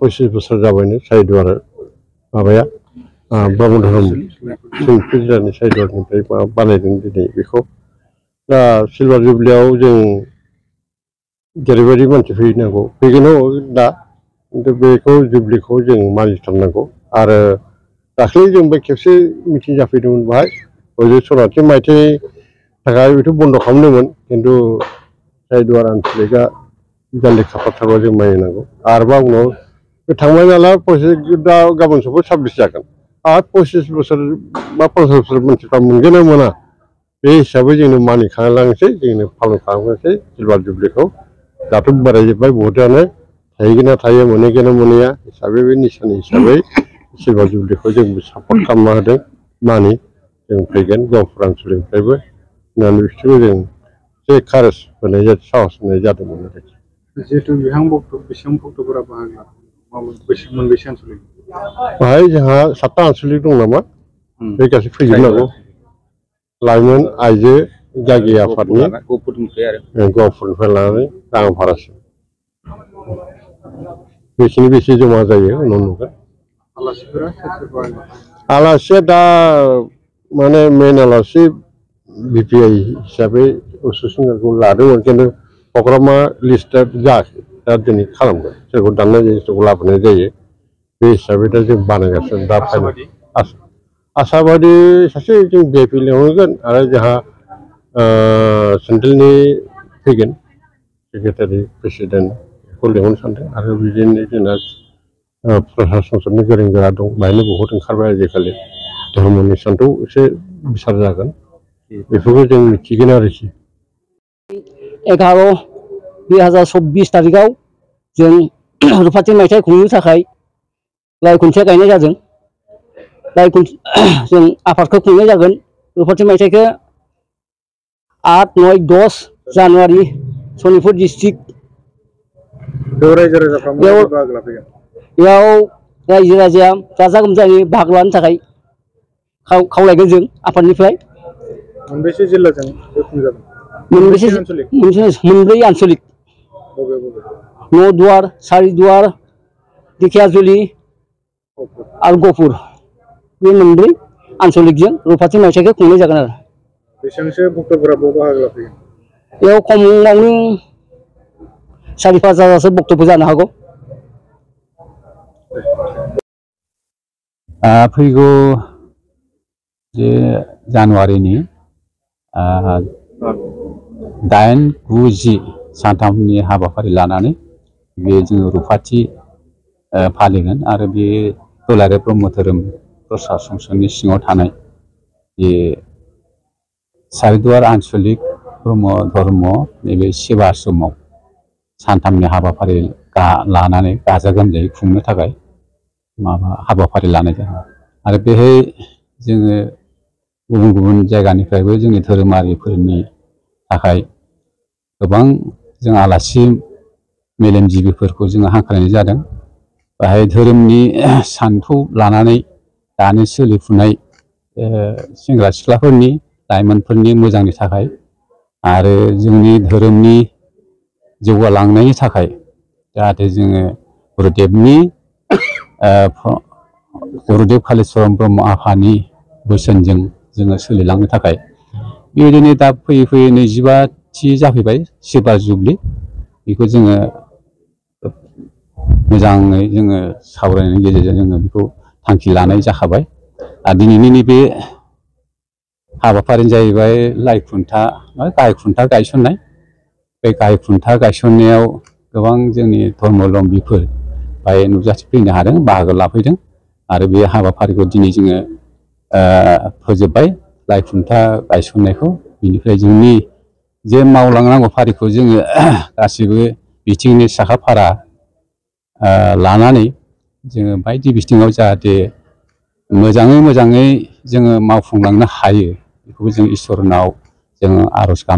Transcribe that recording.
25 बोसोर जाबायनो साइदुवार माबाया ब्रह्म धोरोम सिंफुजिरानि साइदुवारनिफ्राय बानायदों दिनै बेखौ दा सिलभार जुबलियाव जों जेरैबायदि मानसि फैनांगौ फैगोन दा खिन्थु बेखौ जुबलिखौ जों मानिथारनांगौ आरो दाख्लै जों बे खेबसे मिटिं जाफैदोंमोन बाहाय हजों सनाथि मायथाइनि थाखाय बेथ' बन्द' खालामदोंमोन खिन्थु साइदुवार आनसलिकआ जालि खाफाथारबा जों मानिनांगौ आरोबा उनाव बे थांबाय नालाय दा गाबोन सबो 26 जागोन आरो 25 बोसोर बा 50 बोसोर मानसिफ्रा मोनगोन ना मोना बे हिसाबै जोंनो मानिखालांसै जोंनो पालन खालामनोसै सिलभार जुबलिखौ दाथ' बारायजोब्बाय बहुतानो थाहैगोन ना थायो मोनहैगोन ना मोनहैया हिसाबै बे निसानि हिसाबै सिलभार जुबलिखौ जों सापर्ट खालामना होदों मानि जों फैगोन गहपुर आनसलिकनिफ्रायबो होननानै बिसोरखौ जों एसे कारेज होनाय जादों साहस होनाय जादोंमोन आरोखि जिहेतु बेसेबां भक्तफोरा बाहागो मोनबेसे आनसलिक बाहाय जोंहा 7टा आनसलिक दं नामा बे गासै फैजोबनांगौ लाइमोन आइजो गागि आफादनि गहपुरनिफ्राय लानानै राङापारासिम बेसे जमा जायो उनाव नुगोन आलासिया दा माने मेन आलासि बिपिआइ हिसाबै उसु सिंगारखौ लादोंमोन खिन्थु प्रग्रामा लिस्टआ जायाखै दा दिनै खालामगोन सोरखौ दाननाय जायो सोरखौ लाबोनाय जायो बे हिसाबै दा जों बानायगासिनो दा आसाबादि सासे जों भिआइपि लिंहरगोन आरो जोंहा सेन्ट्रेलनि फैगोन सेक्रेटारि प्रेसिडेन्टखौ लिंहरनो सानदों आरो बिदिनो जोंना प्रसासननि गोरों गोरा दं बाहायनो बहुत ओंखारबाय आजिखालि धर्मनि सान्थौ एसे बिसार जागोन बेफोरखौ जों मिथिगोन आरोखि 11/2024 तारिखआव जों रुफाथि मायथाइ खुंनो थाखाय लाइ खुन्थिया गायनाय जादों जों आफादखौ खुंनाय जागोन रुफाथि मायथाइखौ 8, 9, 10 जानुवारि सनितपुर डिस्ट्रिक्ट बेयाव रायजो राजाया गाजा गोमजायै बाहागो लानो थाखाय खावलायगोन जों आफादनिफ्राय मोनबेसे जिल्लाजों खुंजागोन मोनब्रै आनसलिक न'दुवार सारिदुवार दिखियाजुलि आरो गहपुर बे मोनब्रै आनसलिकजों रुफाथि मायथाइखौ खुंनाय जागोन आरो बेसेबांसो भक्तफोरा बाहागो लाफैगोन बेयाव खमावनो 4-5 हाजारसो भक्तफोर जानो हागौ फैगौ जे जानुवारिनि 8, 9, 10 सानथामनि हाबाफारि लानानै बे जोङो रुफाथि फालिगोन आरो बे दुलाराय ब्रह्म धोरोम प्रसासननि सिङाव थानाय बे सारिदुवार आनसलिक ब्रह्म धर्म नैबे सेवा आश्रमाव सानथामनि हाबाफारि लानानै गाजा गोमजायै खुंनो थाखाय हाबाफारि लानाय जादों आरो बेहाय जोङो गुबुन गुबुन जायगानिफ्रायबो जोंनि धोरोमारिफोरनि थाखाय गोबां जों आलासि मेलेमजिबिफोरखौ जोङो हांख्रायनाय जादों बेहाय धोरोमनि सान्थौ लानानै दानि सोलिफुनाय सेंग्रा सिख्लाफोरनि लाइमोनफोरनि मोजांनि थाखाय आरो जोंनि धोरोमनि जौगालांनायनि थाखाय जाहाथे जोङो गुरुदेव कालिचरण ब्रह्म आफानि बोसोनजों जोङो सोलिलांनो थाखाय बेबायदिनो दा फैयै 25थि जाफैबाय सिलभार जुबलि बेखौ जोङो मोजाङै जोङो सावरायनायनि गेजेरजों जोङो बेखौ थांखि लानाय जाखाबाय आरो दिनैनि नैबे हाबाफारिया जाहैबाय लाइ खुन्था गाहाय खुन्था गायसननाय बे गाहाय खुन्था गायसननायाव गोबां जोंनि धर्मावलम्बीफोर बाहाय नुजाथिफैनो हादों बाहागो लाफैदों आरो बे हाबाफारिखौ दिनै जोङो फोजोबबाय लाइ खुन्था गायसननायखौ बिनिफ्राय जोंनि जे मावलांनांगौ फारिखौ जोङो गासिबो बिथिंनि साखा फारा लानानै जोङो बायदि बिथिङाव जाहाथे मोजाङै जोङो मावफुंलांनो हायो बेखौबो जों इसोरनाव जोङो आर'ज गाबो।